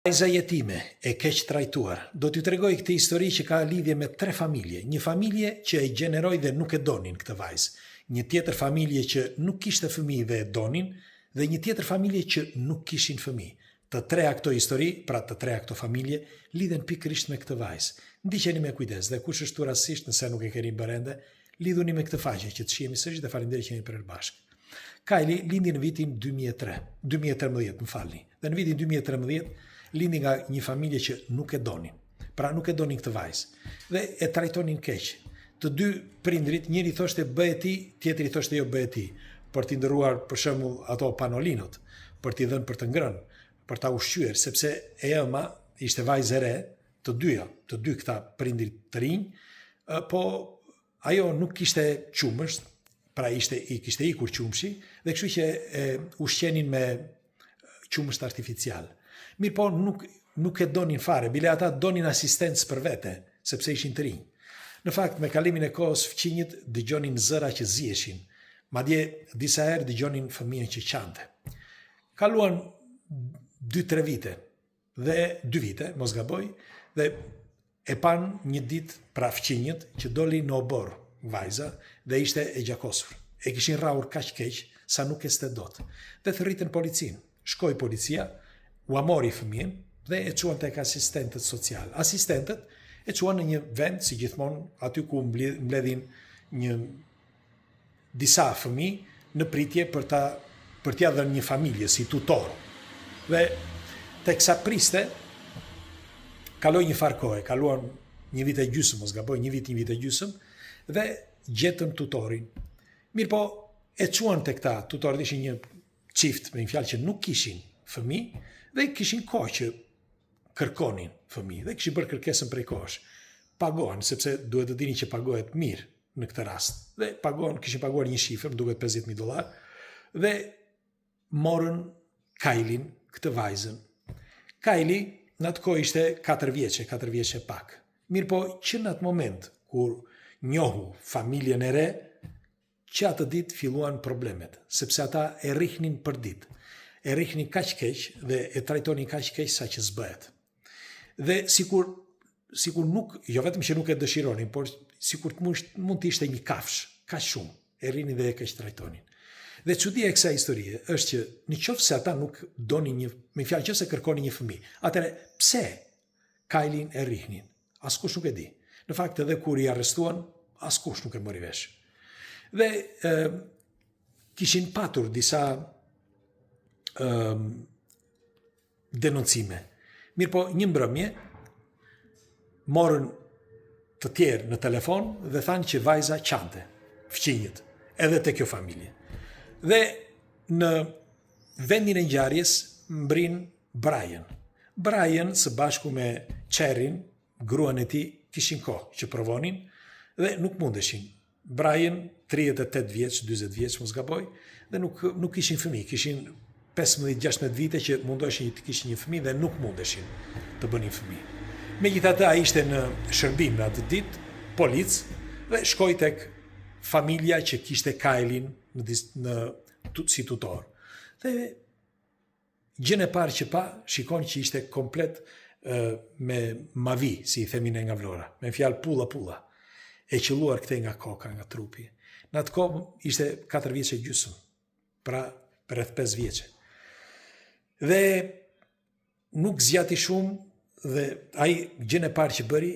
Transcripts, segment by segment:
Vajza jetime, e keqtrajtuar. Do t'ju tregoj këtë histori që ka lidhje me tre familje. Një familje që e gjeneroi dhe nuk e donin këtë vajzë. Një tjetër familje që nuk kishte fëmijë dhe e donin dhe një tjetër familje që nuk kishin fëmijë. Të treja këto histori, pra të treja këto familje, lidhen pikërisht me këtë vajzë. Ndiqeni me kujdes dhe kush është këtu rastësisht nëse nuk e keni bërë ende, lidhuni me këtë faqe që të shihemi sërish dhe faleminderit që jemi prerë bashkë. Kajli lindi në vitin 2003, 2013, më falni. Dhe në vitin 2013 lindi nga një familje që nuk e donin. Pra nuk e donin këtë vajzë. Dhe e trajtonin keq. Të dy prindrit, njëri thoshte bëje ti, tjetri thoshte jo bëje ti, për t'i ndërruar për shembull ato panolinot, për t'i dhënë për të ngrënë, për ta ushqyer, sepse e ëma ishte vajzë e re, të dyja, të dy këta prindrit të rinj, po Ajo nuk kishte qumësht, pra ishte i kishte ikur qumshi dhe kështu që e ushqenin me qumësht artificial. Mirëpo nuk nuk e donin fare, bile ata donin asistencë për vete, sepse ishin të rinj. Në fakt, me kalimin e kohës, fqinjët dëgjonin zëra që ziheshin, madje disa herë dëgjonin fëmijën që qante. Kaluan 2-3 vite, dhe dy vite, mos gaboj, dhe e panë një ditë pra fqinjët që doli në oborr vajza dhe ishte e gjakosur. E kishin rrahur kaq keq sa nuk ecte dot. Dhe thërritën policinë. Shkoi policia, ua mori fëmijën dhe e çuan tek asistentët socialë. Asistentët e çuan në një vend si gjithmonë aty ku mbledhin një disa fëmijë në pritje për ta për t'ia dhënë një familje si tutor. Dhe teksa priste kaloi një farë kohe, kaluan një vit e gjysmë, mos gaboj, një vit, një vit e gjysmë dhe gjetën tutorin. Mirëpo, e çuan te këta, tutorët ishin një çift, me një fjalë që nuk kishin fëmijë dhe kishin kohë që kërkonin fëmijë dhe kishin bërë kërkesën prej kohësh. Pagohen, sepse duhet të dini që pagohet mirë në këtë rast. Dhe pagohen, kishin paguar një shifër, më duket 50.000 dollar, dhe morën Kajlin, këtë vajzën. Kajli në atë kohë ishte 4 vjeçe, 4 vjeçe pak. Mirëpo, që në atë moment, kur njohu familjen e re, që atë ditë filluan problemet, sepse ata e rrihnin për ditë. E rrihnin kaq keq dhe e trajtonin kaq keq sa që s'bëhet. Dhe sikur sikur nuk, jo vetëm që nuk e dëshironin, por sikur të mund, mund të ishte një kafshë, kaq shumë e rrihnin dhe e keqtrajtonin. Dhe çudia e kësaj historie është që në qoftë se ata nuk donin një, me fjalë qoftë se kërkonin një fëmijë, atëherë pse Kajlin e rrihnin? Askush nuk e di. Në fakt edhe kur i arrestuan, askush nuk e mori vesh. Dhe e, kishin patur disa e, denoncime. Mirëpo, një mbrëmje, morën të tjerë në telefon dhe thanë që vajza qante, fqinjët, edhe te kjo familje. Dhe në vendin e ngjarjes mbërrin Brian. Brian së bashku me Cherryn, gruan e tij, kishin kohë që provonin dhe nuk mundeshin. Brian, 38 vjeç, 40 vjeç, mos gaboj, dhe nuk nuk kishin fëmijë, kishin 15-16 vite që mundoheshin të kishin një fëmijë dhe nuk mundeshin të bënin fëmijë. Megjithatë ai ishte në shërbim në atë ditë, polic, dhe shkoi tek familja që kishte Kajlin në, në si tutor. Dhe Gjënë e parë që pa, shikon që ishte komplet me mavi, si i themi ne nga Vlora, me fjalë pulla pulla, e qëlluar këtej nga koka, nga trupi. Në atë kohë ishte 4 vjeç e gjysmë, pra rreth 5 vjeçe. Dhe nuk zgjati shumë dhe ai gjënë e parë që bëri,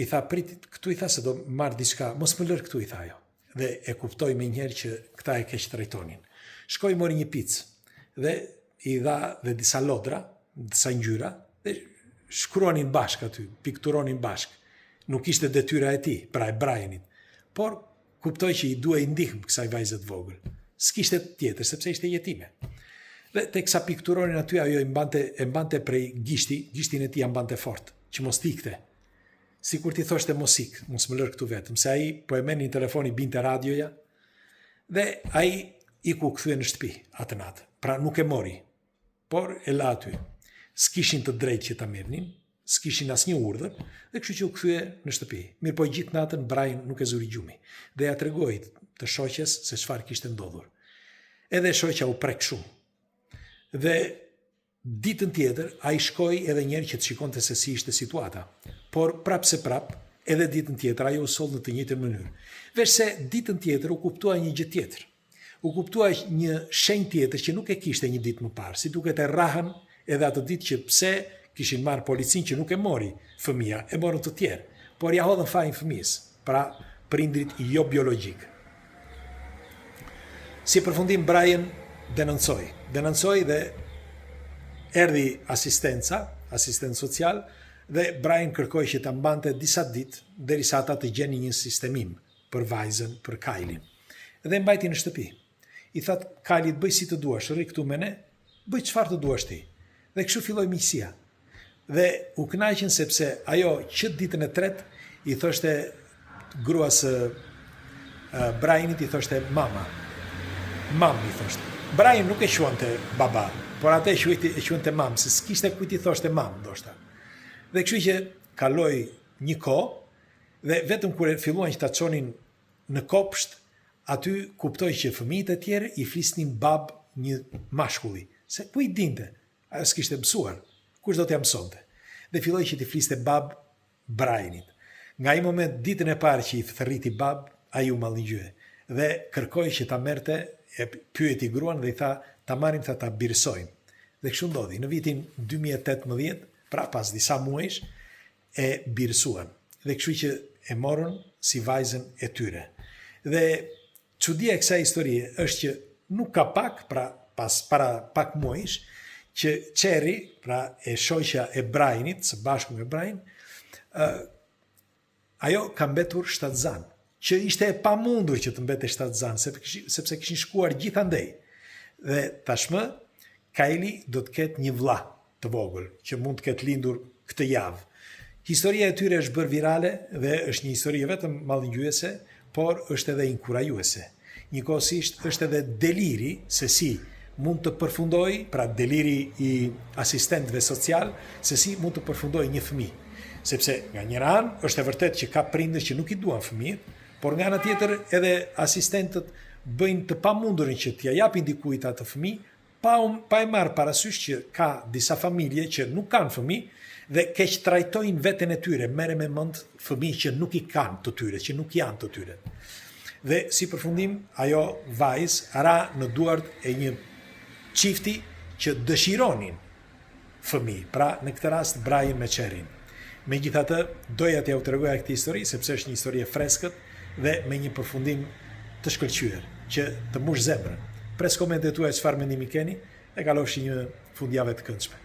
i tha prit këtu i tha se do marr diçka, mos më lër këtu i tha ajo. Dhe e kuptoi menjëherë që këta e keqtrajtonin. Shkoi mori një picë dhe i dha dhe disa lodra, disa ngjyra dhe shkruanin bashkë aty, pikturonin bashkë. Nuk ishte detyra e tij, pra e Brianit, por kuptoi që i duhej ndihmë kësaj vajze të vogël. S'kishte tjetër sepse ishte jetime. Dhe teksa pikturonin aty ajo i mbante e mbante prej gishti, gishtin e tij ia mbante fort, që mos t'ikte. Sikur t'i thoshte mos ik, mos më lër këtu vetëm, se ai po e merrnin në telefon i binte radioja. Dhe ai iku u kthye në shtëpi atë natë. Pra nuk e mori, por e la aty. S'kishin të drejtë që ta merrnin, s'kishin asnjë urdhër, dhe kështu që u kthye në shtëpi. Mirëpo gjithë natën Brian nuk e zuri gjumi dhe ia tregoi të shoqes se çfarë kishte ndodhur. Edhe e shoqja u prek shumë. Dhe Ditën tjetër ai shkoi edhe një herë që të shikonte se si ishte situata. Por prapëseprapë, edhe ditën tjetër ajo u soll në të njëjtën mënyrë. Veçse ditën tjetër u kuptua një gjë tjetër. U kuptua një shenjë tjetër që nuk e kishte një ditë më parë. Si duket e rrahën edhe atë ditë që pse kishin marrë policinë që nuk e mori fëmija, e morën të tjerë. Por ia hodhën fajin fëmijës, pra prindrit jo biologjikë. Si përfundim Brian denoncoi. Denoncoi dhe erdhi asistenca, asistent social dhe Brian kërkoi që ta mbante disa ditë derisa ata të gjenin një sistemim për vajzën, për Kajlin. Dhe e mbajti në shtëpi. I tha Kajlit bëj si të duash, rri këtu me ne, bëj çfarë të duash ti. Dhe kështu filloi miqësia. Dhe u kënaqën sepse ajo që ditën e tretë i thoshte gruas së Brianit i thoshte mama. Mam i thoshte. Brian nuk e quante baba, por atë e quajti e quante mam, se s'kishte kujt i thoshte mam, ndoshta. Dhe kështu që kaloi një kohë dhe vetëm kur e filluan që ta çonin në kopsht, aty kuptoi që fëmijët e tjerë i flisnin bab një mashkulli, se ku i dinte, Ajo s'kishte mësuar, kush do t'ia mësonte? Dhe filloi që t'i fliste bab Brianit. Nga ai moment, ditën e parë që i thërriti bab, ai u mallëngjye dhe kërkoi që ta merrte, e pyeti gruan dhe i tha ta marrim tha ta birësojmë. Dhe kështu ndodhi, në vitin 2018, pra pas disa muajsh, e birësuan. Dhe kështu që e morën si vajzën e tyre. Dhe Çudia e kësaj historie është që nuk ka pak, pra pas para pak muajsh, që Cherry, pra e shoqja e Brianit, së bashku me Brian, ë ajo ka mbetur shtatzan, që ishte e pamundur që të mbetej shtatzan, sepse kishin shkuar gjithandej. Dhe tashmë Kajli do të ketë një vëlla të vogël që mund të ketë lindur këtë javë. Historia e tyre është bërë virale dhe është një histori jo vetëm mallëngjyese, por është edhe inkurajuese. Njëkohësisht është edhe deliri se si mund të përfundojë, pra deliri i asistentëve social, se si mund të përfundojë një fëmijë. Sepse nga njëra anë është e vërtetë që ka prindër që nuk i duan fëmijët, por nga ana tjetër edhe asistentët bëjnë të pamundurën që t'ia japin dikujt atë fëmijë pa pa e marrë parasysh që ka disa familje që nuk kanë fëmijë dhe keqtrajtojnë veten e tyre, merre me mend fëmijë që nuk i kanë të tyre, që nuk janë të tyre. Dhe si përfundim, ajo vajzë ra në duart e një çifti që dëshironin fëmijë, pra në këtë rast Brian me Cherryn. Megjithatë, doja t'jua tregoja këtë histori sepse është një histori e freskët dhe me një përfundim të shkëlqyer, që të mbush zemrën. Pres komentet tuaja çfarë mendimi keni e kalofshi një fundjavë të këndshme.